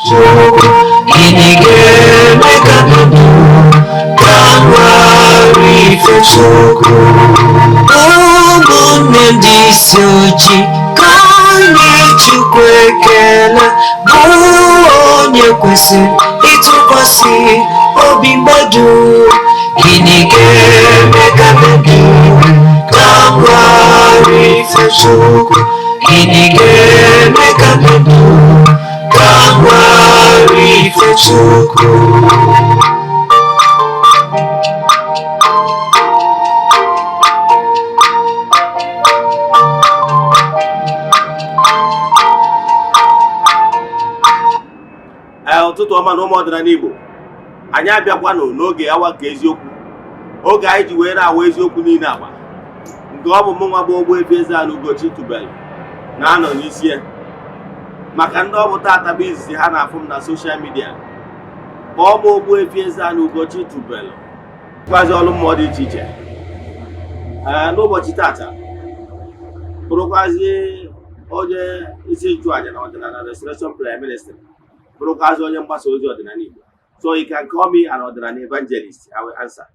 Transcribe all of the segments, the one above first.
Chukwu. Gịnị ga-eme ka m ndụ ka m ghara ife Chukwu? Ụmụnne ndị isi ojii, ka anyị Chukwu ekele, bụ onye kwesịrị ịtụkwasị obi mmadụ. Gịnị ga-eme ka m ndụ ka m ghara ife Chukwu? Gịnị ga-eme ka m ndụ ka m ghara ife Chukwu? Ee, ụtụtụ ọma na ụmụ ọdịnala Igbo. Anyị abịakwanụ n'oge awa nke eziokwu, oge anyị ji wee na-awa eziokwu niile agba, nke ọ bụ mụ nwa bụ Ogbuefi Eze-Ana Ugochi tubelu na-anọ n'isi ya. Maka ndị ọ bụ tata bụ izizi ha na-afụ m na social media, kpọọ m Ogbuefi Eze-Ana Ugochi tubelu, kwazi ọrụ mmụọ dị iche iche. Ee, n'ụbọchị tata bụrụkwazi onye isi nchụaja na ọdịnala Restoration Prayer Ministry, bụrụkwazị onye mgbasa ozi ọdịnala Igbo. So you can call me an ọdịnala evangelist, I will answer.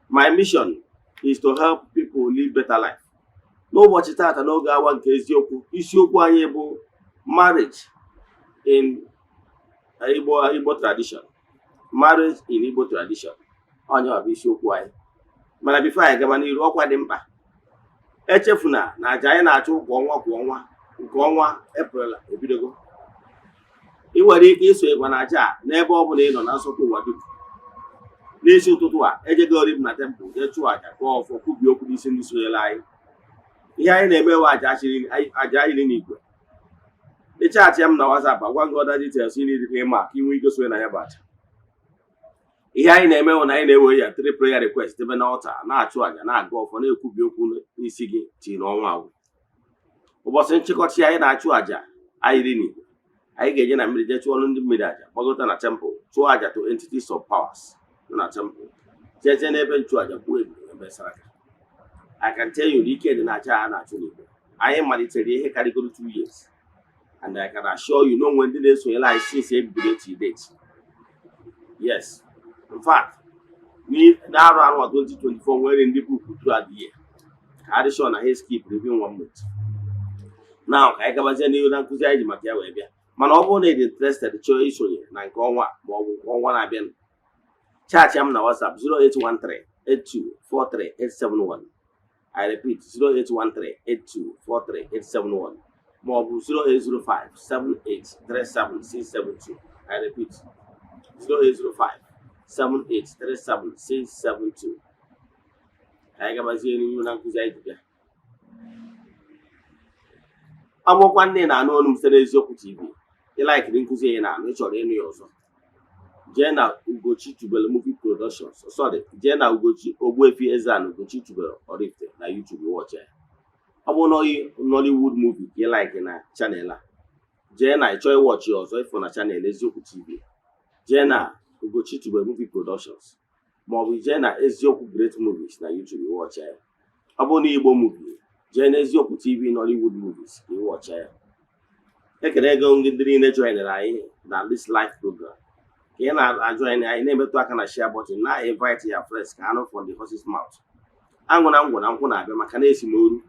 My mission is to help people live better life. N'ụbọchị tata, n'oge awa nke eziokwu, isiokwu anyị bụ marriage in Igbo tradition. Marriage in Igbo tradition, onye ọ bụ isiokwu anyị. Mana before anyị gaba n'iru, ọkwa dị mkpa: echefuna na aja anyị na-achụ kwa ọnwa kwa ọnwa, nke ọnwa Eprel ebidogo. Ị nwere ike isonyekwa na aja a n'ebe ọ bụla ị nọ na nsọtụ ụwa dum. N'isi ụtụtụ a, ejegori m na temple jee chụọ aja, gụọ ọfọ, kwubie okwu n'isi ndị sonyere anyị. Ihe anyị na-emewe aja anyị n'igwe. Ịchat m na WhatsApp, agwa gị other details ị need ka ịma ka ị nwee ike sonye na ya bụ aja. Ihe anyị na-eme bụ na anyị na-ewe ya three prayer request debe n'altar, na-achụ aja, na-agụ ọfọ, na-ekwubi okwu n'isi gị tiri n'ọnwa agwụ. Ụbọchị nchịkọta ya, anyị na-achụ aja anyị n'igwe. Anyị ga-eje na mmiri jee chụọrọ ndị mmiri aja, gbagota na temple chụọ aja to entities of powers nọ na temple, jeje n'ebe nchụaja kwuo ebube ebe saraka. I can tell you na ike dị na aja a na-achụ n'igwe. Anyị malitere ihe karịgoro 2 years, and I can assure you na onwe ndị na-esonyere anyị since ebidoro till date. Yes, in fact, n'arụ arụ a 2024, nwere ndị book throughout the year ka adị sure na ha skip even one month. Now, ka anyị gabazie n'ihu na nkụzi anyị ji maka ya wee bịa. Mana ọ bụrụ na ị dị interested, chọọ isonye na nke ọnwa ma ọ bụ nke ọnwa na-abịa, chat m na WhatsApp 0813 8243 871. I repeat, 0813 8243 871, ma ọ bụ 0805 7837 672. I repeat, 0805 7837 672. Ka anyị gabazie n'ihu na nkụzi anyị ji bịa. Ọ bụrụkwa ndị na-anụ olu m site n'Eziokwu TV, ịlikeri nkụzi ị na-anụ, ị chọrọ ịnụ ya ọzọ, jee na Ugochi Tubelu Movie Productions, sorry, jee na Ugochi Ogbuefi Eze-Ana Ugochi Tubelu Oraifite na YouTube, watch ya. Ọ bụrụ na oyi Nollywood movie ka ị like na channel a, jee na ịchọ ịwatch ya ọzọ, ịfụ na channel Eziokwu TV, jee na Ugochi Tubelu Movie Productions, maọbụ jee na Eziokwu Great Movies na YouTube, watch ya. Ọ bụrụ na Igbo movie, jee na Eziokwu TV Nollywood Movies ka ị watch ya. Ekele ego ndị niile joinere anyị na this live program. Ka ị na-ajoin anyị, na-emetụ aka na share button, na invite your friends ka anụ from the horse's mouth. Aṅụ na ngwụ na nkwụ na-abịa, maka na esi m oru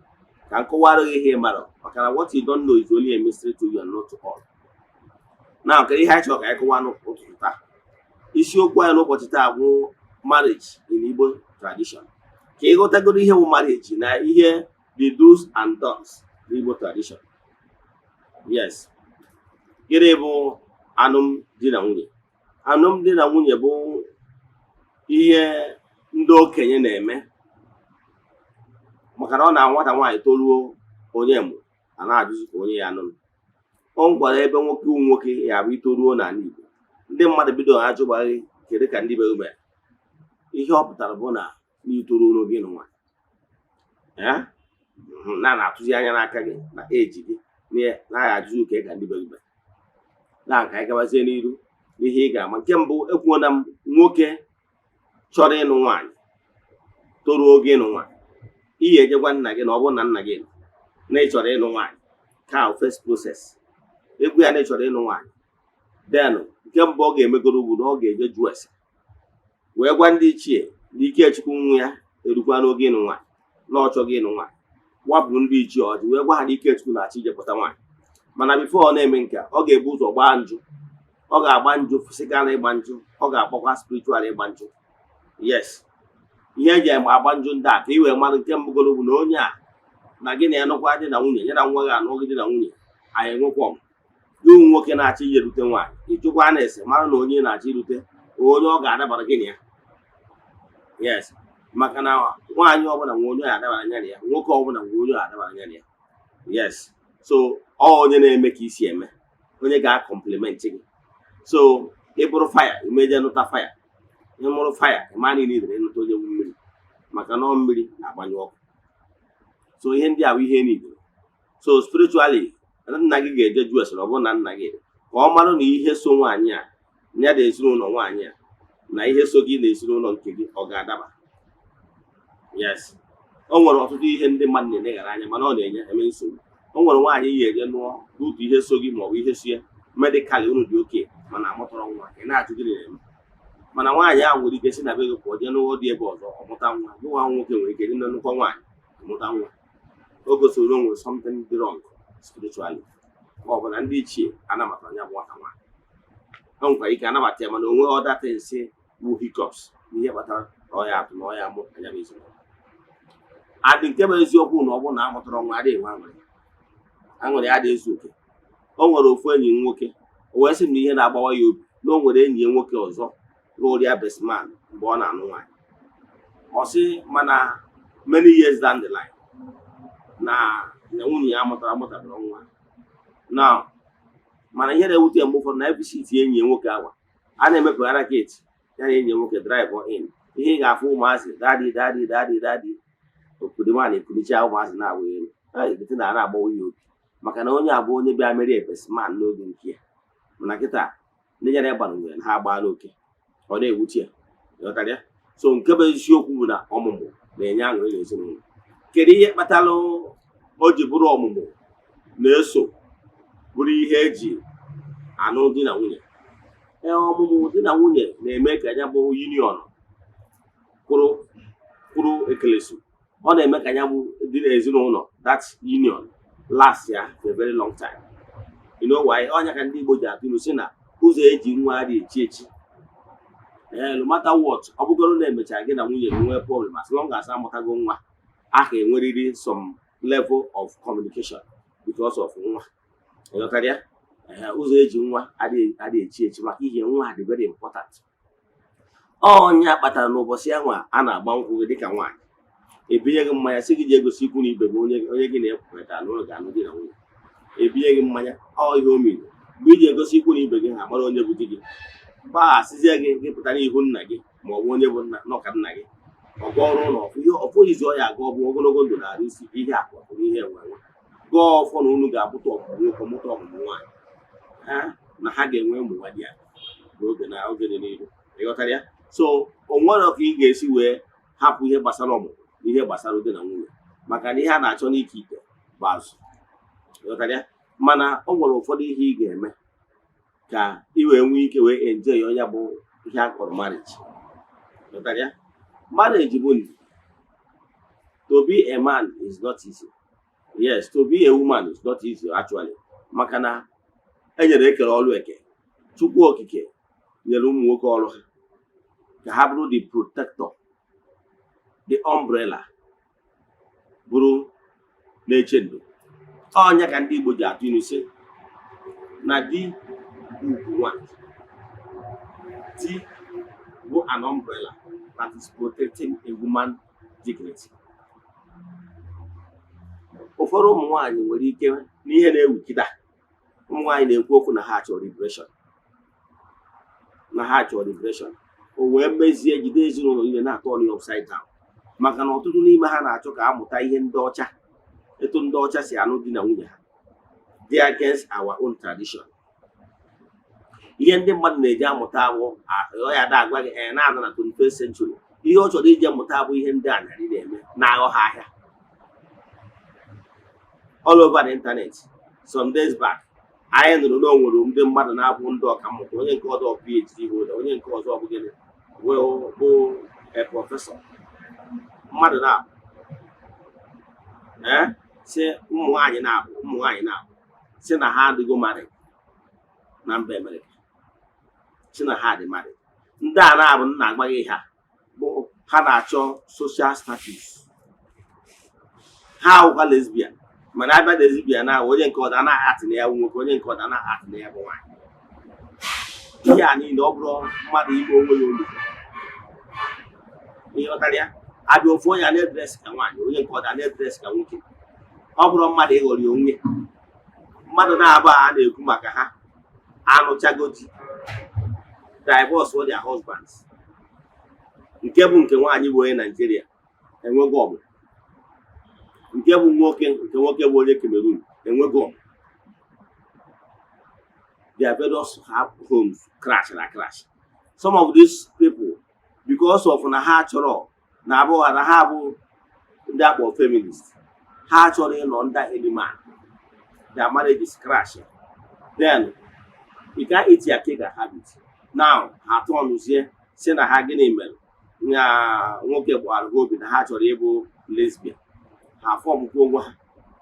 ka m kọwara gị ihe ị mara, maka na what you don't know is only a mystery to you and not to all. Na kedu ihe anyị chọrọ ka anyị kọwaa n'ụtụtụ taa? Isiokwu anyị n'ụbọchị taa bụ marriage in Igbo tradition. Ka ị ghọtagoro ihe bụ marriage na ihe the do's and don'ts n'Igbo tradition. Yes, gịnị bụ alụmdi na nwunye? Alụmdi na nwunye bụ ihe ndị okenye na-eme, maka na ọ na nwata nwaanyị toruo onye mụ a na-ajụzi ka onye ya nụrụ. O nwekwara ebe nwoke ụmụ nwoke ya bụ itoruo n'ala Igbo, ndị mmadụ bido ha jụgbaghị kedu ka ndị be mere. Ihe ọ pụtara bụ na n'itoruo n'oge ịnụ nwaanyị, na na-atụzi anya n'aka gị na eji gị na-agha ajụjụ ka ka ndị be gị mere. Na ka anyị gabazie n'iru n'ihe ị ga-ama. Nke mbụ, ekwuo na m nwoke chọrọ ịnụ nwaanyị toruo oge ịnụ nwaanyị, ị ga-ejekwa nna gị, na ọ bụrụ na nna gị nọ, na ị chọrọ ịnụ nwaanyị. Ka first process, egwu ya na ị chọrọ ịnụ nwaanyị. Then nke mbụ ọ ga-emegoro bụ na ọ ga-eje jụọ ese wee gwa ndị ichie na Ikechukwu nwa ya erukwa n'oge ịnụ nwaanyị, na ọ chọghị ịnụ nwaanyị. Wapụ ndị ichie ọjị wee gwa ha na Ikechukwu na-achọ ijepụta nwaanyị. Mana before ọ na-eme nke a, ọ ga-ebu ụzọ gbaa njụ. Ọ ga-agba njụ physical ịgba njụ, ọ ga-agbakwa spiritual ịgba njụ. Yes, ihe eji agba njụ ndị a ka ị wee mara, nke mbụgoro bụ na onye a na gị na ya nụkwa di na nwunye, ya na nwa gị anụ gị di na nwunye, anyị enwekwa ọmụ. Gị ụmụ nwoke na-achọ ije rute nwaanyị, ịchụkwa na-ese mara na onye na-achọ irute, onye ọ ga-adabara gị na ya. Yes, maka na nwaanyị ọbụla nwe onye ọ ga-adabara ya na ya, nwoke ọbụla nwe onye ọ ga-adabara ya na ya. Yes, so ọ onye na-eme ka isi eme, onye ga-acomplement gị. So ị bụrụ fire, imeje nụta fire. Ị mụrụ fire, ịma niile idere ịnụta onye wu mmiri, maka na ọ mmiri na-agbanyụ ọkụ. So ihe ndị a bụ ihe niile. So spiritually, nna gị ga-eje jụọ ese. Ọ bụrụ na nna gị, ka ọ marụ na ihe so nwaanyị a ya na ezinụlọ nwaanyị a na ihe so gị na ezinụlọ nke gị, ọ ga-adaba. Yes, o nwere ọtụtụ ihe ndị mmadụ na-eleghara anya, mana ọ na-enye eme nsogbu. O nwere nwaanyị yi eje nụọ n'otu ihe so gị maọbụ ihe so ya, medically unu dị oke, mana amụtọrọ nwa. Ị na-ajụ gịnị na-eme. Mana nwaanyị ahụ nwere ike si na be gị pụọ jee nụọ dị ebe ọzọ, ọ mụta nwa. Gị nwa nwoke nwere ike jee nnukwu nwaanyị, mụta nwa. O gosiri na o nwere something dị wrong spiritually, ma ọ bụ na ndị ichie anabatara ya bụ nwata nwaanyị. O nwekwara ike anabata ya, mana o nweghị other things bụ hiccups n'ihe kpatara na ọ ya atụ na ọ ya amụ anya bụ ezinụlọ adị. Nke bụ eziokwu na ọ bụrụ na a mụtara nwa, adịghị enwe aṅụrị, aṅụrị adịghị ezu oke. O nwere ofu enyi m nwoke, o wee sị m na ihe na-agbawa ya obi na o nwere enyi ya nwoke ọzọ rụrụ ya best man mgbe ọ na-anụ nwaanyị. Ọ sị mana many years down the line, na nwunye ya mụtara amụtabere nwa now. Mana ihe na-ewute ya, mgbe ụfọdụ na visit enyi ya nwoke ahụ, a na-emepụghara gate, ya na enyi ya nwoke drive in, ihe ị ga-afụ, ụmụazị, "Daddy, daddy, daddy, daddy." Okodima na-ekunicha ụmụazị na-awụ elu ete na na-agbawa ya obi, maka na onye a bụ onye bịa merie best man n'oge nke ya. Mana kịta ndị nyere ya gbara nwere na ha agbaala oke, ọ na-ewute ya. Ịghọtara ya? So nke bụ eziokwu bụ na ọmụmụ na-enye aṅụrị n'ezinụlọ. Kedu ihe kpatara o ji bụrụ ọmụmụ na-eso bụrụ ihe eji anụ di na nwunye? Ee, ọmụmụ di na nwunye na-eme ka ya bụ union kwụrụ kwụrụ ekelesu. Ọ na-eme ka ya bụ di na ezinụlọ, that union, last ya for a very long time. You know why? Ọnya ka ndị Igbo ji atụ ilu si na ụzọ eji nwa adịghị echi echi. Ee, no matter what, ọ bụgoro na emechara gị na nwunye gị nwee problem, as long as amụtago nwa, a ga-enwerịrị some level of communication because of nwa. Ịghọtara ya? Ee, ụzọ eji nwa adịghị adịghị echi echi, maka ihe nwa dị very important. Ọnya kpatara n'ụbọchị ahụ a na-agba nkwụ gị dịka nwaanyị, ebinye gị mmanya, sị gị ji egosi ikwu na ibe gị onye onye gị na-ekwekọrịta na ụlọ ga-anụ di na nwunye. Ebinye gị mmanya, ọ ihe o mere mgbe iji egosi ikwu na ibe gị ha mara onye bụ di gị. Gbasịzie gị, gị pụta n'ihu nna gị ma ọ bụ onye bụ nna nọka nna gị, ọgọ ọrụ ụlọ ihe ọfọ izu ọ ya aga, ọ bụ ogologo ndụ na arụ isi ike, ihe akụ akụ na ihe enwe enwe. Gọọ ọfọ na unu ga-amụta ọmụmụ nwoke, mụta ọmụmụ nwaanyị, ha na ha ga-enwe ụmụ nwa di ya n'oge na oge dị n'ihu. Ịghọtara ya? So o nwere ka ị ga-esi wee hapụ ihe gbasara ọmụmụ na ihe gbasara di na nwunye, maka na ihe a na-achọ n'ike ite bụ azụ. Ịghọtara ya? Mana o nwere ụfọdụ ihe ị ga-eme ka ị wee nwee ike wee enjoy onye bụ ihe a kpọrọ marriage. Ịghọtara ya? Marriage bụ ndidi. To be a man is not easy. Yes, to be a woman is not easy actually, maka na e nyere ekere ọrụ eke. Chukwu Okike nyere ụmụ nwoke ọrụ ha ka ha bụrụ the protector, the umbrella, bụrụ na-eche ndo. Ọnya ka ndị Igbo ji atụ ilu sị na di bụ ugwu nwanyị, di bụ an umbrella that is protecting a woman dignity. Ụfọdụ ụmụ nwaanyị nwere ike n'ihe na-ewu kịta, ụmụ nwaanyị na-ekwu okwu na ha chọrọ liberation, na ha chọrọ liberation. O wee mezie jide ezinụlọ niile na-atọ ọnụ ya upside down, maka na ọtụtụ n'ime ha na-achọ ka amụta ihe ndị ọcha, etu ndị ọcha si anụ di na nwunye ha, dị against our own tradition. Ihe ndị mmadụ na-eji amụta abụ ọ ya da agwa gị ee na-anọ na 21st century. Ihe ọ chọrọ iji amụta bụ ihe ndị anyarị na-eme na-aghọ ha ahịa all over the internet. Some days back, Anyị nụrụ na o nwere ndị mmadụ na-abụ ndị ọkammụta, onye nke ọzọ PhD holder, onye nke ọzọ ọ bụ gịnị bụ professor. Mmadụ na-abụ ee si ụmụ nwaanyị na-abụ, ụmụ nwaanyị na-abụ si na ha adịgo married na mba Amerịka, si na ha dị married. Ndị a na-abụ nna agbaghị ha bụ ha na-achọ social status. Ha awụkwa lesbian, mana abịa lesbian na onye nke ọzọ na-atị na ya bụ nwoke, onye nke ọzọ na-atị na ya bụ nwaanyị. Ihe a niile, ọ bụrụ mmadụ ime onwe ya olu ihe ghọtara ya, abịa ofu onye a na-e dress ka nwaanyị, onye nke ọzọ a na-e dress ka nwoke, ọ bụrụ mmadụ ịghọrọ onwe ya. Mmadụ na-abụ a na-ekwu maka ha anụchago di, divorce their husbands. Nke bụ nke nwaanyị bụ onye Naijiria enwego ọmụ, nke bụ nwoke, nke nwoke bụ onye Cameroon enwego ọmụ. Their various homes crash na crash. Some of these people, because of na ha chọrọ na abụghị na ha bụ ndị akpọ feminist, ha chọrọ ịnọ under any man, their marriage is crash. Then you can eat your cake and have it. Now ha tọnụzie si na ha gịnị mere na nwoke gbara ha obi na ha chọrọ ịbụ lesbian. Ha formkwa onwe ha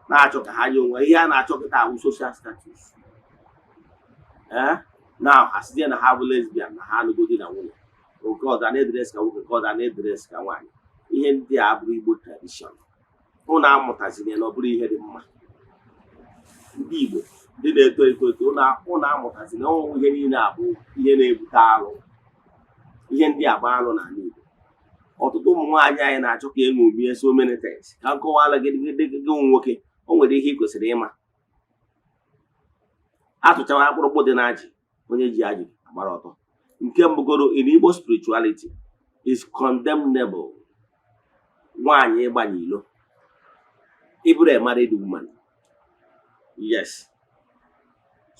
na-achọ ka ha nye onwe ihe a na-achọ kịta awụ social status. Ee, now ha sizie na ha bụ lesbian, na ha anụgo di na nwunye, nke ọzọ na-e dress ka nwoke, nke ọzọ na-e dress ka nwaanyị. Ihe ndị a abụrụ Igbo tradition. Ụnụ amụtaziri ya na ọ bụrụ ihe dị mma. Ndị Igbo, ndị na-eto eto eto, ụnụ amụtaziri ọnwụ. Ihe niile abụ ihe na-ebute alụ. Ihe ndị a bụ alụ n'ala Igbo. Ọtụtụ ụmụ nwaanyị anyị na-achọ ka eṅomie so many things. Ka m kọwara gị, gị nwoke, o nwere ihe ị kwesịrị ịma. Atụchawa akpụrụkpụ dị n'ajị, onye ji ajị agbara ọtọ. Nke mbụgoro, in Igbo spirituality is condemnable nwaanyị ịgba n'ilo. Ịbụrụ a married woman, yes,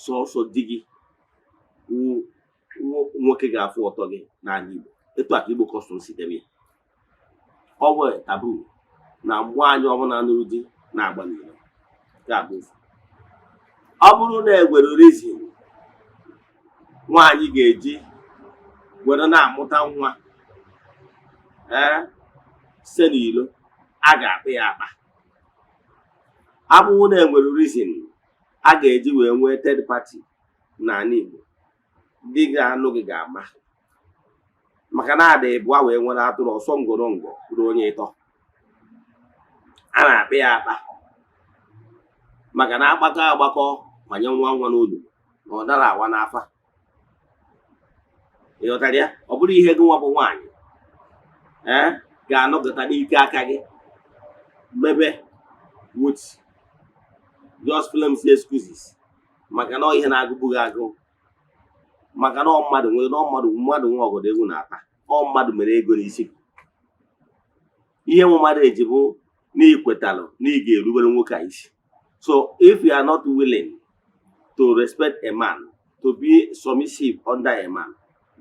sọsọ di gị wụ nwoke ga-afụ ọtọ gị n'ala Igbo. Etu a ka Igbo custom si debe ya. Ọ bụ taboo na nwaanyị ọbụla nụrụ di na-agba n'ilo. Ga-abụ ofu. Ọ bụrụ na egwere reason nwaanyị ga-eji were na-amụta nwa ee site n'ilo, a ga-akpa ya akpa. Abụrụ na enwere reason a ga-eji wee nwee third party n'ala Igbo, di ga-anụ gị ga-ama, maka na ada ịbụa wee nwere atụrụ ọsọ ngorongwo bụrụ onye ịtọ, a na-akpa ya akpa, maka na agbakọ agbakọ manye nwa nwa n'olu na ọ dara awa n'afa. Ị ghọtara ya? Ọ bụrụ ihe gị nwa bụ nwaanyị ee ga-anọkọta n'ike aka gị mebe with just flimsy excuses, maka na ọ ihe na-agụgbu gị agụ, maka na ọ mmadụ nwere na ọ mmadụ mmadụ nwe ọgọdọ egwu na-ata, ọ mmadụ mere ego n'isi gị. Ihe nwe mmadụ eji bụ na ikwetalụ na ị ga-erubere nwoke a isi. So if you are not willing to respect a man, to be submissive under a man,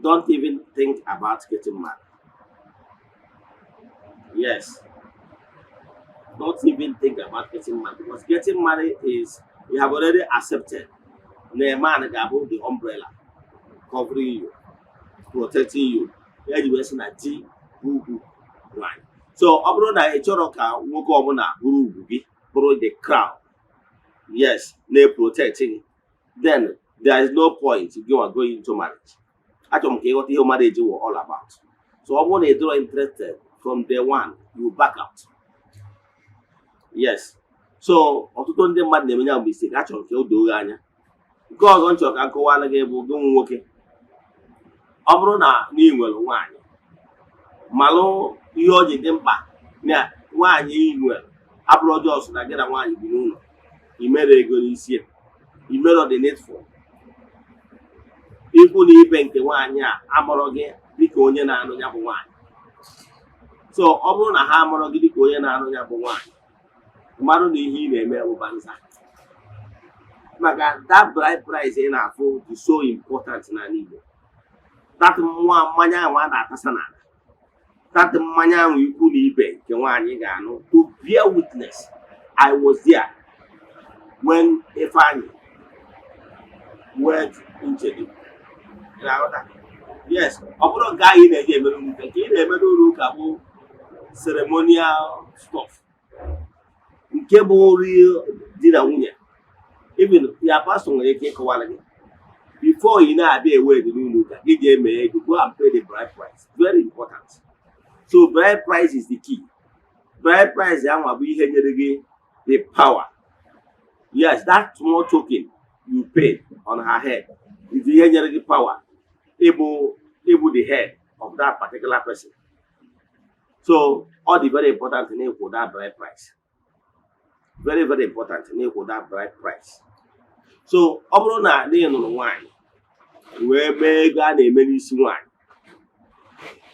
don't even think about getting married. Yes, don't even think about getting married, because getting married is you have already accepted na a man ga-abụ the umbrella covering you, protecting you. Ya ji wee sị na di bụ ugwu nwanyị. So ọ bụrụ na ị chọrọ ka nwoke ọbụla bụrụ ugwu gị, bụrụ the crown, yes, na-protect gị, then there is no point gị nwa going into marriage. Achọrọ m ka ịghọta ihe marriage were all about. So ọ bụrụ na ị dịrọ interested from day one, you back out. Yes. So ọtụtụ ndị mmadụ na-eme ya mistake. Achọrọ ka o doo gị anya. Nke ọzọ m chọrọ ka m kọwara gị bụ gị nwoke, ọ bụrụ na ị nwere nwaanyị, malụ ihe ọ ji dị mkpa na nwaanyị ị nwere abụrụ just na gị na nwaanyị bi n'ụlọ, imere ego n'isi ya, imere the needful. Ikwu na ibe nke nwaanyị a amụrụ gị dịka onye na-anụ ya bụ nwaanyị. So ọ bụrụ na ha amụrụ gị dịka onye na-anụ ya bụ nwaanyị, mmadụ na ihe ị na-eme bụ banza, maka that bride price ị na-afụ dị so important n'ala Igbo. That nwa mmanya ahụ a na-atasa n'ala, that mmanya ahụ ikwu na ibe nke nwaanyị ga-anụ to bear witness, "I was there when Ifeanyi Wealth nchedo. Ị na-aghọta? Yes, ọ bụrụ nke ahụ ị na-eji emere ụlọ ụka, nke ị na-emere ụlọ ụka bụ ceremonial stuff. Nke bụ real di na nwunye, even ya pastor nwere ike ịkọwara gị before ị na-abịa ewed n'ụlọ ụka gị ga-eme ego. Go and pay the bride price, very important. So bride price is the key. Bride price anwa bụ ihe nyere gị the power. Yes, that small token you pay on her head is ihe nyere gị power ịbụ the head of that particular person. So ọ dị very important na ịkwụ that bride price, very very important na ịkwụ that bride price. So ọ bụrụ na ị nụrụ nwaanyị wee mee ego a na-eme n'isi nwaanyị,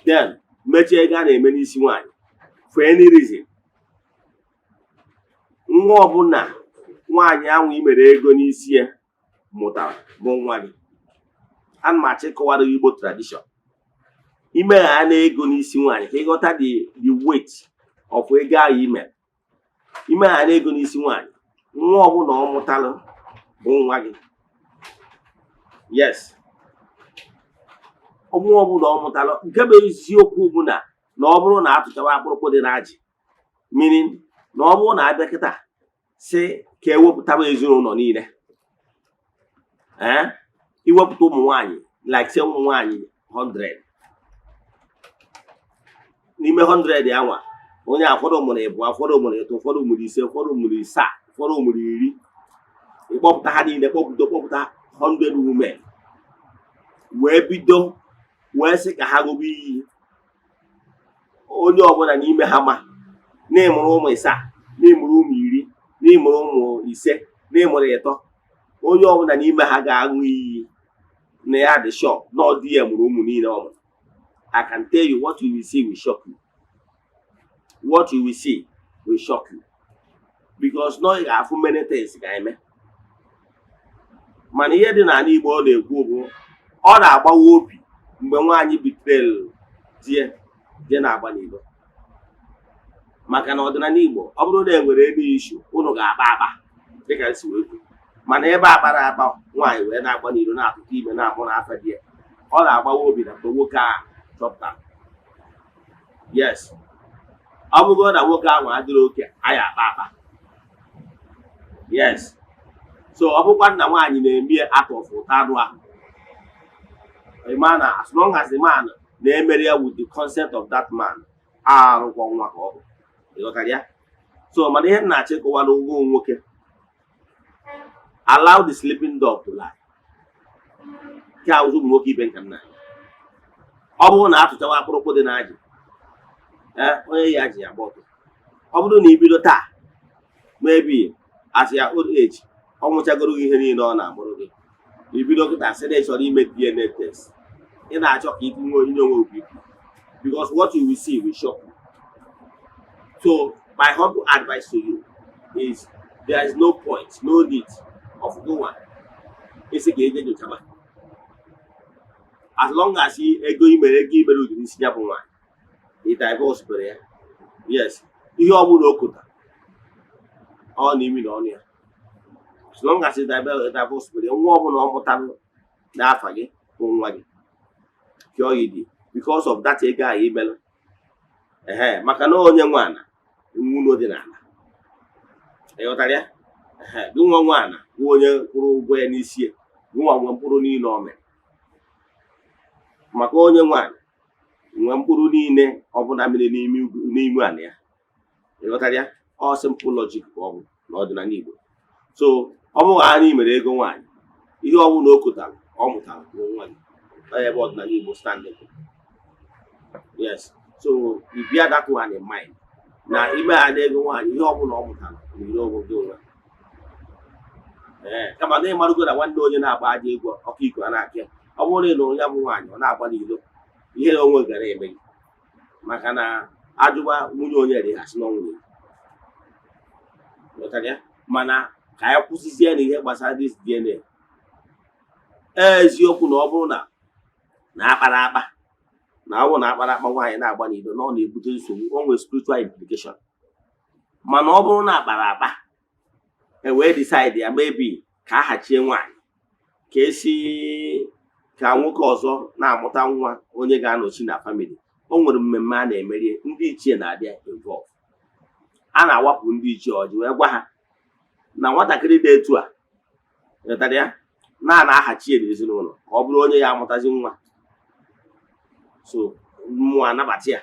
then mechie ego a na-eme n'isi nwaanyị, for any reason, nwa ọbụla nwaanyị ahụ i mere ego n'isi ya mụtara bụ nwa gị. Ana m achọ ịkọwara gị Igbo tradition. Imegha na ego n'isi nwaanyị, ka ịghọta the weight of ego ahụ imere. Imegha na ego n'isi nwaanyị, nwa ọbụla ọ mụtalụ bụ nwa gị. Yes, nwa ọbụla ọ mụtalụ. Nke bụ eziokwu bụ na ọ bụrụ na atụchawa akpụrụkpụ dị n'ajị, meaning na ọ bụrụ na abịa kịta si ka ewepụtaba ezinụlọ niile, ee, iwepụta ụmụ nwanyị, like say ụmụ nwanyị 100, n'ime 100 ya nwa onye a, ụfọdụ mụrụ ịbụọ, ụfọdụ mụrụ ịtọ, ụfọdụ mụrụ ise, ụfọdụ mụrụ isaa, ụfọdụ mụrụ 10. Ịkpọpụta ha niile, kpọpụta 100 women, wee bido wee sị ka ha ṅụba iyi, onye ọbụla n'ime ha ma na ịmụrụ ụmụ ịsaa, na ịmụrụ ụmụ 10, na ịmụrụ ụmụ ise, na ịmụrụ ịtọ, onye ọbụla n'ime ha ga-aṅụ iyi na ya dị sure na ọ dị ya mụrụ ụmụ niile ọ mụrụ. I can tell you, what you will see will shock you. What you will see will shock you, because na ị ga-afụ many things ga-eme. Mana ihe dị n'ala Igbo ọ na-ekwu bụ ọ na-agbawa obi mgbe nwaanyị betrayal di ya je na-agba n'ilo, maka na ọdịnala Igbo, ọ bụrụ na e nwere ebe issue, unu ga-akpa akpa dịka nsi wee kwu. Mana ebe akpara akpa, nwaanyị wee na-agba n'ilo, na-atụta ime, na-amụ n'afa di ya, ọ na-agbawa obi na mgbe nwoke a chọpụtara. Yes, ọ bụrụ na nwoke ahụ adịrị oke anyị akpa akpa. Yes, so ọ bụkwa nna nwaanyị na-eme out of ụta anụ ahụ, a man, as long as the man na-emere ya with the consent of that man, arụkwọ nwa ka ọ bụ. Ịghọtara ya? So mana ihe m na-achọ ịkọwara ụgwọ nwoke, allow the sleeping dog to lie. Nke a ụzọ ụmụ nwoke ibe nka nna ya, ọ bụrụ na atụchawa akpụrụkpụ dị n'ajị, ee, onye ya ji ya gba ọtọ. Ọ bụrụ na ibido taa, maybe at your old age, ọ nwụchagoro gị ihe niile ọ na-amụrụ gị, ibido kịta sị na ị chọrọ ime DNA test, ị na-achọ ka itinye onye onwe BP, because what you will see will shock you. So my humble advice to you is there is no point, no need of going isi ka eje nyochaba. As long as ego i mere, ego i mere udiri isi ya bụ nwaanyị, ị divorce bere ya. Yes, ihe ọ bụla o kotara ọ n'imi na ọnụ ya, as long as ị divorce bere ya, nwa ọbụla ọ mụtara n'afa gị bụ nwa gị. Pure dị because of that ego ahụ imelụ, ehe, maka na onye nwe ana nwụlọ dị n'ala. Ịghọtara ya? Ehe, gị nwa nwe ana bụ onye kwụrụ ụgwọ ya n'isi ya, gị nwa nwe mkpụrụ niile o mere. Maka onye nwe ana nwe mkpụrụ niile ọbụla mere n'ime ugwu n'ime ana ya. Ịghọtara ya? Ọ simple logic ka ọ bụ n'ọdịnala Igbo. So ọ bụrụ anyị mere ego nwaanyị, ihe ọbụla o kotara, ọ mụtara bụ nwa gị. Ọ ebe ọdịnala Igbo stand. Yes, so you bear that one in mind na ime ha na ego nwaanyị, ihe ọbụla ọ mụtara nwere onwe gị onwe. Ee, kama na ịmarụgo na nwanne onye na-agba aja egwu ọkụ iko a na-akị ya, ọ bụrụ na ị nụrụ ya bụ nwaanyị ọ na-agba n'ilo, ihe onwe gara eme gị, maka na ajụba nwunye onye dị ha sị na ọ nwunye gị. Ghọtara ya? Mana ka anyị kwụsịzie na ihe gbasara this DNA. Eziokwu na ọ bụrụ na akpara akpa, na ọ bụrụ na akpara akpa, nwaanyị na-agba n'ilo, na ọ na-ebute nsogbu, o nwere spiritual implication. Mana ọ bụrụ na akpara akpa, e wee decide ya maybe ka a hachie nwaanyị. Ka esi ka nwoke ọzọ na-amụta nwa onye ga-anọchi na family, o nwere mmemme a na-emeri. Ndị ichie na-abịa involve. A na-awapụ ndị ichie ọjị wee gwa ha na nwatakịrị dị etu a, ghọtara ya, na a na-ahachi ya n'ezinụlọ ka ọ bụrụ onye ya amụtazi nwa. So mmụọ anabata ya,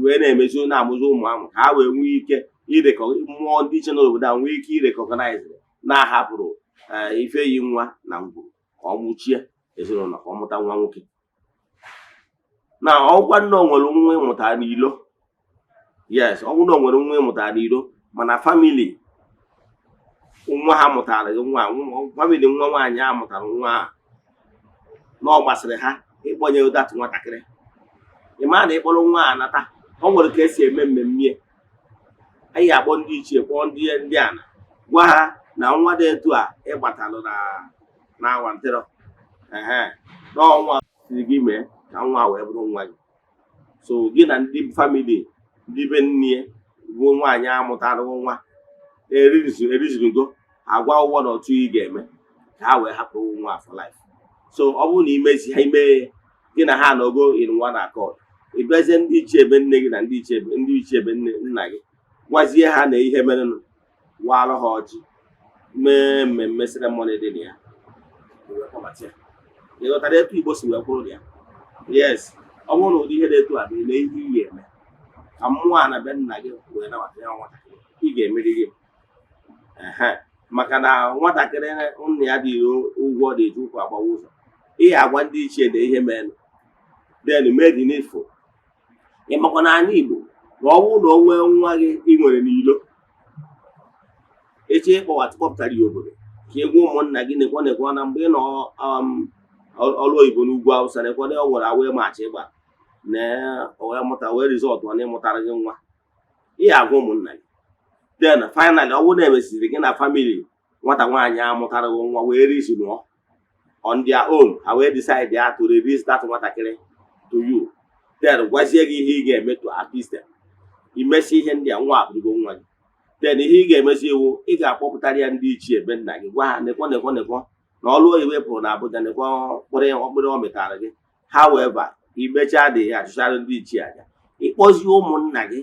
wee na-emezi, na-amụzi ụmụ ahụ, ka ha wee nwee ike irekọ mmụọ ndị iche n'obodo a nwee ike irecognize na-ahapụrụ ife yi nwa na ngwuru ka ọ mụchie ezinụlọ, ka ọ mụta nwa nwoke. Na ọgwa nne, o nwere nwa ịmụtara n'ilo. Yes, ọ bụrụ na o nwere nwa ịmụtara n'ilo, mana family nwa ha mụtara gị nwa, family nwa nwaanyị a mụtara nwa a, na ọ gbasịrị ha ịkpọnye that nwatakịrị, ị maa na ịkpọrọ nwa a nata, o nwere ka esi eme mmemme. Anyị akpọ ndị ichie, kpọọ ndị ana, gwa ha na nwa dị etu a ịgbatalụ na awantịrọ ehe n'ọnwa siri gị mee ka nwa wee bụrụ nwa gị. So gị na ndị family, ndị be nne bụ nwaanyị amụtara nwa erizugo, agwa ụgwọ na otu ị ga-eme ka ha wee hapụ nwa for life. So ọ bụrụ na imezi ha, ime gị na ha nọgo in one accord, ị bịazie ndị ichie ebe nne gị na ndị ichie ebe nne nna gị, gwazie ha na ihe merenụ, walụ ha ọjị, mee mmemme ceremony dị na ya, wee kpọbata ya. Ị ghọtara etu Igbo si wee kwụrụ ya? Yes, ọ bụrụ na ụdị ihe dị etu a bụ eme ihe ị ga-eme ka mmụọ a na be nna gị wee nabata ya nwatakịrị, ị ga-emeriri ehe, maka na nwatakịrị nna ya dị ụgwọ dị eji ụkwụ agbawa ụzọ. Ị agwa ndị ichie na ihe merenụ, then mee the needful. Ị makwa na ala Igbo, na ọ bụrụ na o nwee nwa gị ị nwere n'ilo, echi ịkpọwata kpọpụtara ya obodo ka ị gwa ụmụnna gị, nekwa nekwa na mgbe ị nọ ọrụ oyibo n'ugwu Awụsa, nekwa na ọ nwere awee maachị ịgba na o wee mụta, wee result ọ na ịmụtara gị nwa. Ị agwa ụmụnna gị. Then finally, ọ bụrụ na emesiri gị na family nwata nwaanyị a mụtara gị nwa wee reason on their own, ha wee decide ya to release that nwatakịrị to you, then gwazie gị ihe ị ga-eme to appease them. Imesi ihe ndị a, nwa abụrụgo nwa gị. Then ihe ị ga-emezi iwu, ị ga-akpọpụtara ya ndị ichie ebe nna gị, gwa ha nekwo nekwo nekwo na ọlụ oyibo pụrụ na Abuja, nekwo mkpụrụ mkpụrụ ọ mịtara gị. However, imechaa dị ya, achụchara ndị ichie aja, ịkpọzie ụmụnna gị,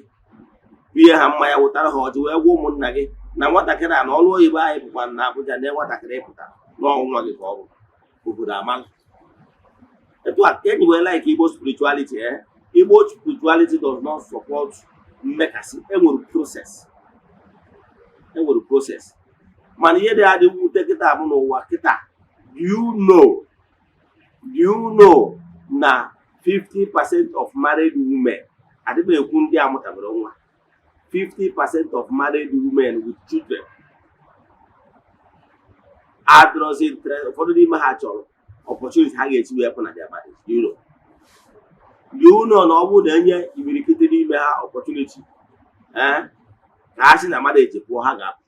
bie ha mmanya, wụtara ha ọjị, wee gwa ụmụnna gị na nwatakịrị a na ọlụ oyibo anyị bụkwa na Abuja na nwatakịrị pụtara n'ọnwa gị ka ọ bụ obodo amala. Etu a enyi wee like Igbo spirituality, eh? Igbo spirituality does not support mmekasị. Enwere process, enwere process. Mana ihe dị adị mwute kịta bụ n'ụwa kịta, do you know na 50% of married women, adịghị ekwu ndị amụtabere nwa, 50% of married women with children adịrọzi interest. Ụfọdụ n'ime ha chọrọ opportunity ha ga-esi wee pụ na their marriage. Do you know na ọ bụrụ na enye imirikiti n'ime ha opportunity, eh, ka ha si na marriage pụọ, ha ga-apụ?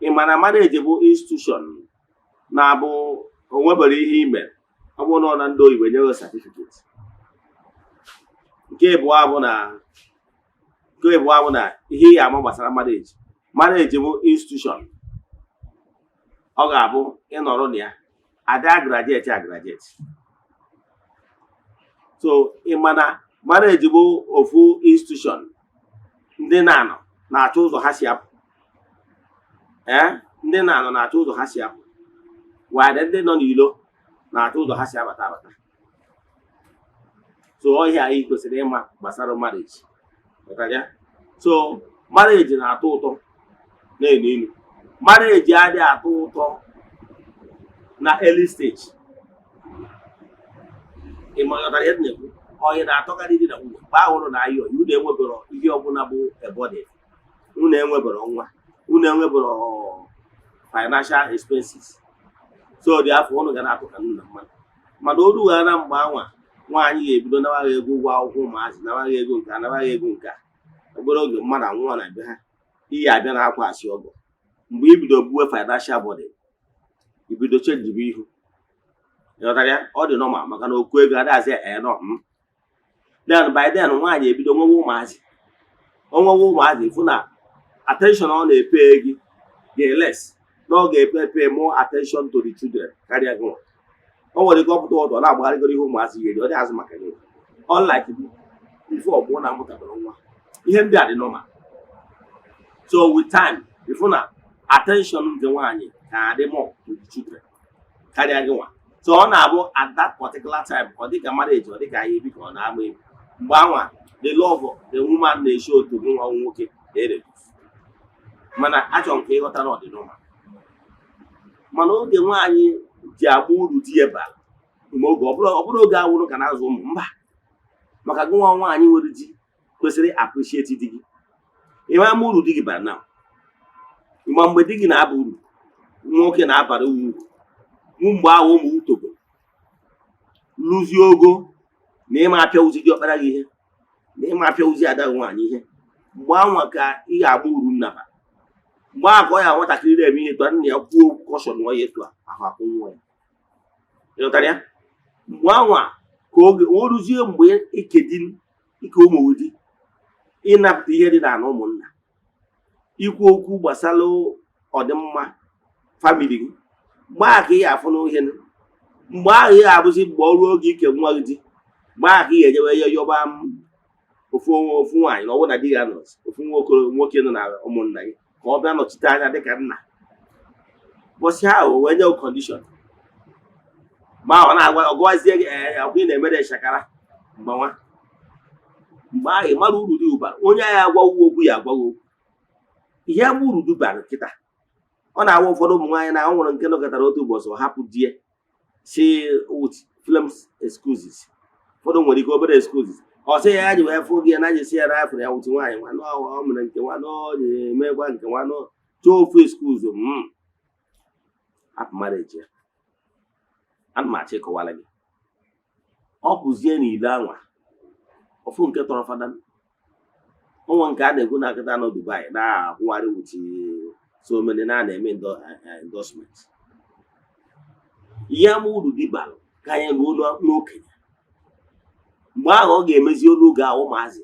Ịma na marriage bụ institution na-abụ o nwebere ihe ime, ọ bụrụ na ọ na ndị oyibo enyeghị certificate. Nke ịbụọ bụ na ihe ị ama gbasara marriage, marriage bụ institution ọ ga-abụ ịnọrọ na ya ada graduate a graduate. So ị ma na marriage bụ ofu institution ndị na-anọ na-achọ ụzọ ha si apụ. Ee, ndị na-anọ na-achọ ụzọ ha si apụ, while ndị nọ n'ilo na-achọ ụzọ ha si abata abata. So ọhịa anyị kwesịrị ịma gbasara marriage. Ghọtara ya? So marriage na-atọ ụtọ na-enu inu. Marriage adịghị atọ ụtọ na early stage. Ị ma, ghọtara ihe m na-ekwu? Ọyị na-atọkarị di na nwunye mgbe ahụ ụnụ na-ayọ, unu enwebero ihe ọbụla bụ ebody, unu enwebero nwa, unu enwebero financial expenses. So dị afọ ụnụ ga na-atụ ka nnu na mmadụ. Mana o rughara na mgbe anwa nwaanyị ga-ebido nawaghị ego ụgwọ akwụkwọ ụmụazị, nawaghị ego nke a, nawaghị ego nke a, obere oge mmadụ anwụọ na be ha, iyi abịa na akwa asị ọgọ. Mgbe i bido buwe financial burden, ibido chenjibe ihu. Ịghọtara ya? Ọ dị normal, maka na okwu ego adịghịzị enọ m. Then by then nwaanyị ebido nwewe ụmụazị. O nwewe ụmụazị, fụ na attention ọ na-epe gị ga-eles. Na ọ ga-epe pay more attention to the children karịa gị nwa. O nwere ike ọpụta ọdụ, ọ na-agbagharịgoro ihe ụmụazị yeri, ọ dị azụ maka gị, unlike gị before ọ na amụtabara nwa. Ihe ndị a dị normal. So with time, ịfụ na attention nke nwaanyị ka adị more to the children karịa gị nwa. So ọ na-abụ at that particular time, ọ dịka marriage, ọ dịka anyị ebi ka ọ na-agba ebi. Mgbe anwa, the love the woman na-eshi otu gị nwa nwoke na-ereduce. Mana achọrọ m ka ịghọta na ọ dị normal. Mana oge nwaanyị ji agba uru di ya bara mgbe oge ọ bụrụ oge awụrụ ka na-azụ ụmụ mba, maka gị nwa nwaanyị nwere di kwesịrị appreciate di gị. Ịma ama uru di gị bara na ma mgbe di gị na-aba uru, nwoke na-abara uru mgbe ahụ ụmụ utogo lụzie ogo na ịma apịawuzi gị ọkpara gị ihe, na ịma apịawuzi ada gị nwaanyị ihe. Mgbe anwa ka ị ga-agba uru nnaba. Mgbe ahụ ka ọ ya nwatakịrị na-eme ihe tụa nna ya kwuo okwu caution ya etu a ahụ akwụ nwa ya. Ịghọtara ya? Mgbe anwa ka oge o ruzie, mgbe ike di ike ụmụ di ịnapụta ihe dị n'ala ụmụnna, ikwu okwu gbasara ọdịmma family gị, mgbe ahụ ka ị ga-afụ n'ihe. Mgbe ahụ ị ga-abụzi mgbe ọrụ oge ike nwa gị di, mgbe ahụ ka ị ga-ejewe ihe yọba m ofu ofu nwaanyị na ọ bụrụ na di gị anọzi, ofu nwoke nwoke nọ na ụmụnna gị ka ọ bịa nọchite anya dịka nna. Bọsị ahụ o wee nye condition ma ọ na-agwa ọ gụwazie gị, ee, ọkwa ị na-emere shakara. Mgbe nwa mgbe ahụ ị mara uru dị ụbara onye agha agwaghị okwu ya agwaghị okwu ihe ama uru dubara kịta. Ọ na-awa ụfọdụ ụmụ nwaanyị na ọ nwere nke nọkọtara otu ụbọchị, ọ hapụ di ya si with flimsy excuses. Ụfọdụ nwere ike obere excuses, ọ sị ya ya ji wee fụ gị ya na ji si ya na afụrụ ya wụtụ nwaanyị nwa ọ mere nke nwa na ọ na-emekwa nke nwa na chọọ ofu excuse m hapụ marriage ya. Ana m achọ ịkọwara gị, ọ pụzie n'ile anwa ofu nke tọrọ fada ụmụ nke a na-ekwu na akịta nọ Dubai na-akwụgharị wuchi so many na na-eme endorsement. Ihe ama uru dị bara ka anyị ruo n'okenye. Mgbe ahụ ọ ga-emezi olu oge ahụ ụmụazị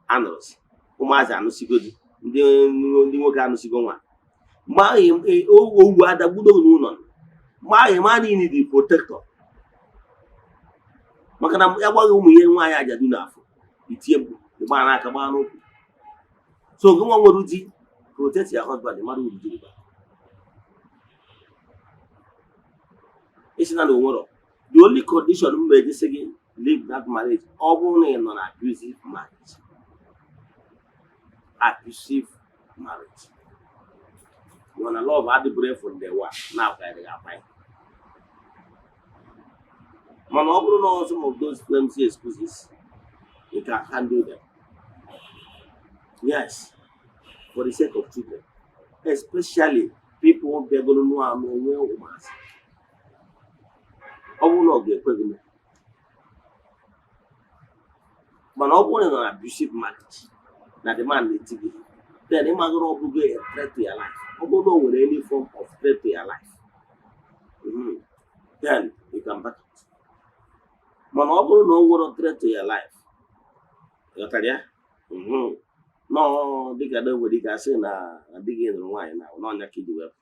anọrọzi, ụmụazị anụsigodi, ndị nwoke anụsigo nwa. Mgbe ahụ owu adagbudo n'ụlọ. Mgbe ahụ ịma niile dị protector, maka na ya gwaghị ụmụ ihe nwaanyị ajadu n'afọ itie mkpu, ịgba n'aka, gbaa n'ụkwụ. So gị nwa nwere di, protect your husband. Mara uru di gị bara. Isi na onwero the only condition m ga-eji sị gị leave that marriage, ọ bụrụ na ị nọ na abusive marriage. Abusive marriage mana love adịbụrụ from day one na-akwanyere gị akwanye. Mana ọ bụrụ na some of those flimsy excuses, you can handle them, yes, for the sake of children, especially people bịagoro nụọ anụ onwe ụmụazị. Ọ bụrụ na ọ ga-ekwe gị mee. Mana ọ bụrụ na ị nọ na abusive marriage na the man na-eti gị, then ị magoro ọ bụgo a threat to your life. Ọ bụrụ na o nwere any form of threat to your life, then you can back out. Mana ọ bụrụ na o nwere threat to your life, ghọtara ya, nọọ dịka na nwere ike asị na di gị nụrụ nwaanyị na n'ọnya ka iji wepụ,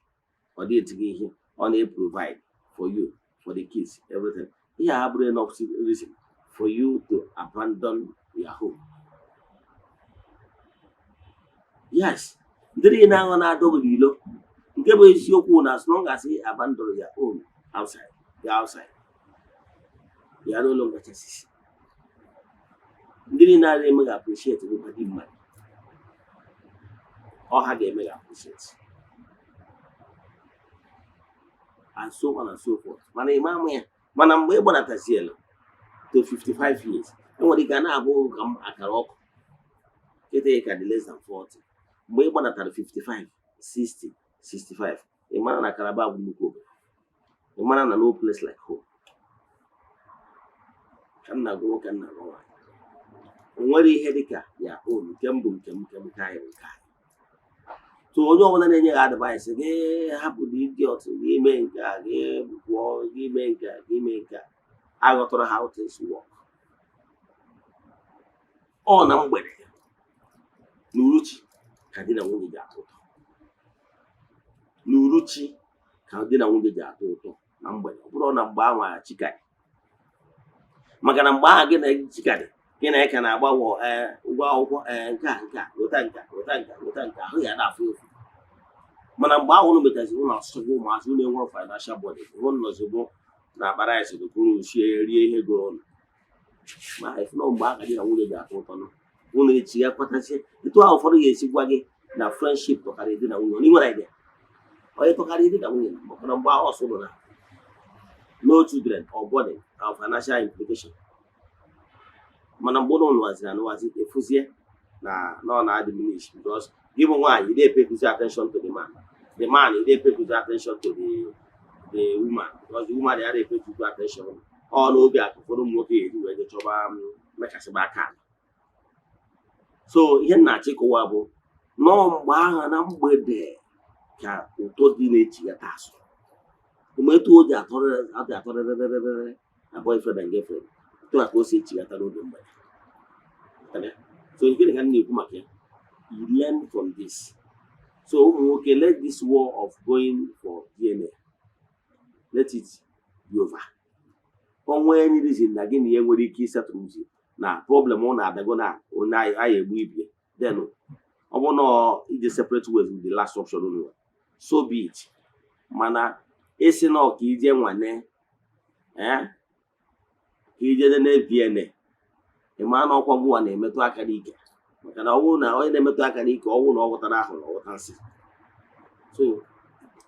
ọ dị eti gị ihe, ọ na-provide for you, for the kids, everything, ihe a abụrụ enough reason for you to abandon your home. Yes, ndị niile ahụ na-adọghị n'ilo, nke bụ eziokwu na as long as you abandon your own outside, the outside, you are no longer chassis. Ndị niile a na-eme gị appreciate bụkwa di mmadụ, ọ ha ga-eme gị appreciate and so on and so forth. Mana ịma ama ya, mana mgbe ị gbanataziela to 55 years, enwere ike a na-abụ ka m akara ọkụ kịta, ị ka dị less than 40. Mgbe ị gbanatara 55, 60, 65, ị mara na Calabar bụ nnukwu obodo. Ị mara na no place like home. Ka m na-agwa nwoke, m na-agwa nwaanyị, o nwere ihe dịka ya own. Nke m bụ nke m, nke m, nke anyị bụ nke anyị. So onye ọbụla na-enye gị advice gị hapụ the idiot, gị mee nke a, gị pụọ, gị mee nke a, gị mee nke a, aghọtara how things work. Ọ na mgbede na uruchi ka di na nwunye ji atọ ụtọ. N'uruchi ka di na nwunye ji atọ ụtọ na mgbede, ọ bụrụ na mgbe ahụ chikadị, maka na mgbe ahụ gị na chikadị, gị na eke na-agbanwe, ee, ụgwọ akwụkwọ, ee, nke a, nke a, weta nke a, weta nke a, weta nke a, ahụ ya na-afụ efu. Mana mgbe ahụ unu metaziri, ụlọ asụsụ ụmụazị unu enwere financial burden, hụ nnọzigbo na akpara rice ka unu sie rie ihe goro unu. Ma ifu na mgbe aka di na nwunye ji atọ ụtọ nụ, unu echi ya kwatazie etu ahụ. Ụfọdụ ga-esi gwa gị na friendship tọkarị di na nwunye. Ị nwere idea onye tọkarị di na nwunye, maka na mgbe ahụ ọsọ ụlọ na no children or burden or financial implication. Mana mgbe ụlọ nụwaziri anụwazi, efuzie na ọ na-adiminish, because gị bụ nwaanyị, ị na-epekuzi attention to the man, the man, ị na-epekuzi attention to the woman, because the woman ya na-epekuzi attention. Ọ n'oge a ka ụfọdụ ụmụ nwoke ga-eji wee jee chọba mekasịba aka ala. So ihe m na-achọ ịkọwa bụ nọọ mgbe ahụ na mgbede ka ụtọ dị na-echighata azụ. Mgbe etu o ji atọrịrịrịrịrị na boyfriend and girlfriend, etu a ka o si echighata n'oge mgbede. So gịnị ka m na-ekwu maka ya? You learn from this. So ụmụ nwoke, let this war of going for DNA, let it be over. Onwe any reason na gị na ya nwere ike isettle uzi na problem ọ na-adago na onye anyị egbu ibie, then ọ bụrụ na ije separate ways with the last option unu nwere, so be it. Mana ịsị na ọ ka ije nwane, eh, ka ije nene DNA, ị maa na ọkwa gụwa na-emetụ aka n'ike, maka na ọ bụrụ na onye na-emetụ aka n'ike, ọ bụrụ na ọ ghọtara ahụ na ọ ghọta nsị. So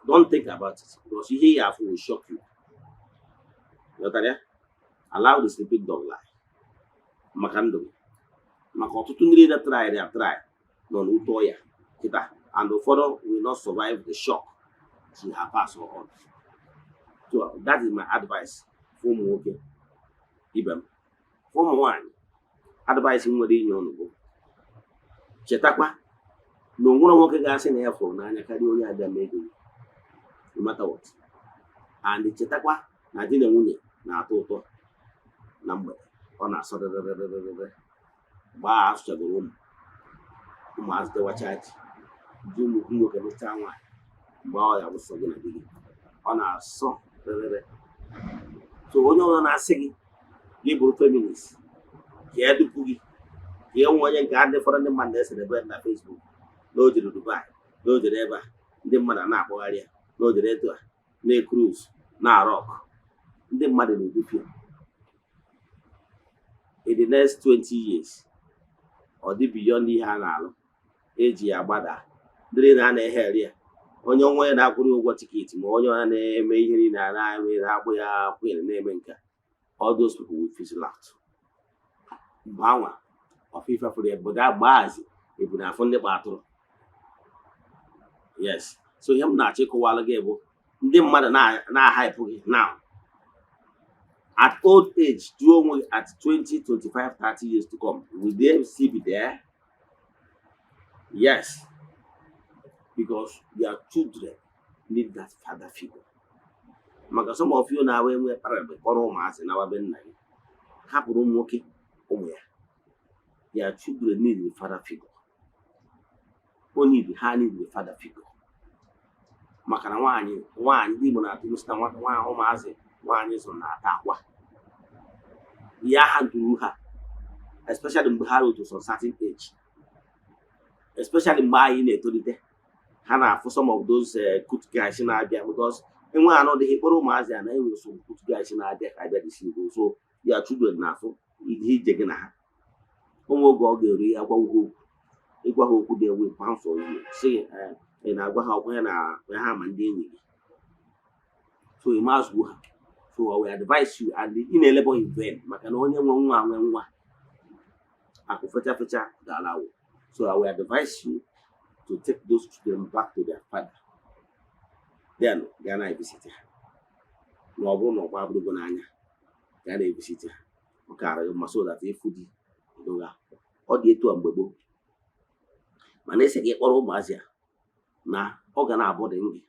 don't think about it, because ihe ya afụ will shock you. Ghọtara ya? Allow the sleeping dog lie, maka ndụ gị, maka ọtụtụ ndị niile try ya try nọ n'ute ọya kịta, and ụfọdụ will not survive the shock she have passed on. So that is my advice for ụmụ nwoke ibe m. For ụmụ nwanyị, advice m nwere inye unu bụ, chetakwa na onwere nwoke ga-asị na ya fụrụ n'anya karịa onye abịa ma ego gị, no matter what. And chetakwa na di na nwunye na-atọ ụtọ na mgbede. Ọ na-asọ rịrịrịrịrị mgbe a asụchagoro ụmụ ụmụazị dewacha ji ji ụmụ nwoke lụchaa nwaanyị. Mgbe ọ ya bụ sọ gị na di gị, ọ na-asọ rịrịrị. So onye ọbụla na-asị gị gị bụrụ feminist ka ya dupu gị, ka e nwee onye nke a, ndị fọrọ ndị mmadụ na-ecelebrate na Facebook na o jere Dubai, na o jere ebe a, ndị mmadụ a na-akpọgharị ya na o jere etu a na-ecruise na rock, ndị mmadụ na-edupu ya. In the next 20 years, ọ dị beyond ihe a na-alụ eji ya agbada. Ndị niile a na-ehe eri ya, onye onwe ya na-akwụrụ ụgwọ ticket, ma onye ọ na-eme ihe niile a na-eme na-akpụ ya queen na-eme nke a, all those people will fizzle out. Mgbe anwa ọfụ ife fụrụ ya bụ gbaazi ebu na afụ ndị kpa atụrụ. Yes, so ihe m na-achọ ịkọwalụ gị bụ, ndị mmadụ na-ahype gị now at old age, jụọ onwe gị, at 20, 25, 30 years to come, will they still be there? Yes, because their children need that father figure. Maka some of you na-awa enwe kpara mgbe kpọrọ ụmụazị na be nna gị, hapụrụ ụmụ nwoke ụmụ ya. Their children need the father figure. O need ha, need the father figure, maka na nwaanyị nwaanyị, ndị Igbo na-atụ sị na nwata nwa ụmụazị nwaanyị zụrụ na-ata akwa ya ha duru ha, especially mgbe ha rutu some certain age, especially mgbe anyị na-etolite, ha na-afụ some of those good guys na-abịa, because enwe anụ dịghị kpọrọ ụmụazị a na enwere some good guys na-abịa ka abịa disi Igbo. So ya children na-afụ ihe ije gị na ha. Onwe oge ọ ga-eru ya gwa ha okwu, ịgwa ha okwu dị ewe pounce on you, sị ị na-agwa ha ọkwa ya na ya ha ma ndị enyi gị. So ị mazugbo ha. So I will advise you, and ị na-elebọ in vain, maka na onye nwe nwa nwe nwa akụ fecha fecha dara awụ. So I will advise you to take those children back to their father, then gaa na evisit ha. Na ọ bụrụ na ọkwa abụrụgo n'anya, gaa na evisit ha, ọ kaara gị mma, so that ịfụ di edoga. Ọ dị etu a mgbe gboo, mana esi gị kpọrọ ụmụazị a na ọ ga na-abụ dị gị,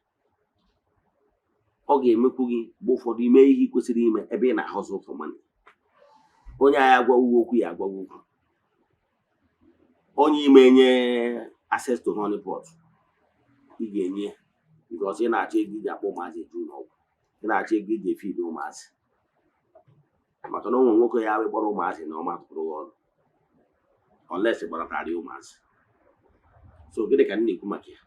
ọ ga-emekwu gị mgbe ụfọdụ ime ihe ị kwesịrị ime ebe ị na-ahụzụ for money. Onye agha agwaghị okwu ya agwaghị okwu, onye ime nye access to honeypot ị ga-enye ya. Because ị na-achọ ego iji akpọ ụmụazị eju ụlọ ọgwụ, ị na-achọ ego iji efeed ụmụazị, maka na ụmụ nwoke ya kpọrọ ụmụazị na ọma tụrụ gị ọnụ unless gbaratarị ụmụazị. So gịnị ka m na-ekwu maka ya?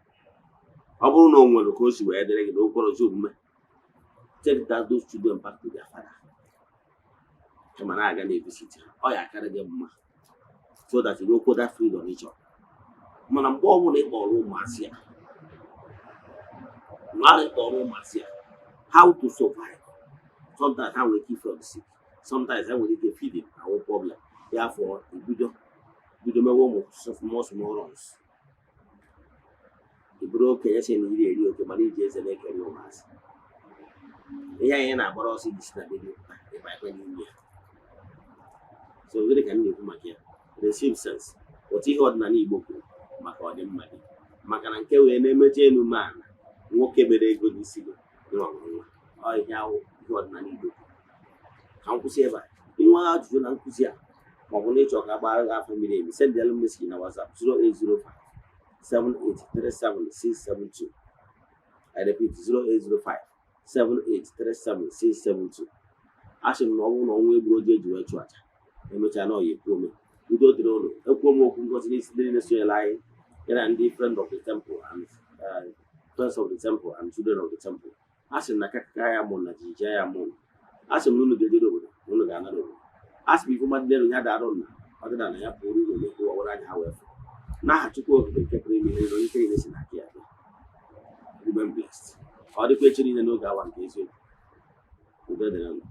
Ọ bụrụ na o nwere ka o si wee dịrị gị na okporozi omume, take that those children back to their father, kama na-aga na-evisit ha, ọ ya akarị gị mma, so that you nwekwo that freedom ị chọrọ. Mana mgbe ọbụla ị kpọrọ ụmụazị a, mgbe ahụ ị kpọrọ ụmụazị a, how to survive? Sometimes ha nwere ike ifeel sick, sometimes ha nwere ike feeding awụ problem. Therefore ebido bido mewe ụmụ small small runs. Ị bụrụ okenye si na iri eri oke, mana iji eze na-ekeri ụmụazị ihe anyị na-agbara ọsọ iji si na be gị pụta ịba ekwe n'ime ya. So gịnị ka m na-ekwu maka ya? Receive sense otu ihe ọdịnala Igbo kwuru maka ọdịmma gị, maka na nke wee na-emecha elu ala nwoke mere ego n'isi gị nwa nwa. Ọ ihe ahụ ihe ọdịnala Igbo kwuru. Ka m kwụsị ebe a. Inwe ajụjụ na nkụzi a, maọbụ na ịchọ ka agbara gị afọ miri emi, sendịalụ message na WhatsApp 0805 7837672. I repeat, 0805 7837672. Asị m na ọ bụrụ na ọnwa egburu oji eji wee chụ aja, emechaa na ọya ekwu ome. Udo dịrị ụlọ. Ekwuo m okwu ngozi n'isi ndị niile sonyere anyị, ya na ndị friend of the temple and friends of the temple and children of the temple. A sị m na kakaka ya mụ na jijiji ya mụ. A sị m na unu ga-ejere obodo na unu ga-anara obodo. A sị m ifu mmadụ n'elu ya darụ na ọdịnala ya pụrụ unu omekwu ọwara anya ha wee fụ n'aha Chukwu Okike nke pụrụ ime ihe niile, onye ike niile si n'aka ya bịa. Remain blessed. Ọ dịkwa echi niile n'oge awa nke eziokwu. Udo dịrị unu.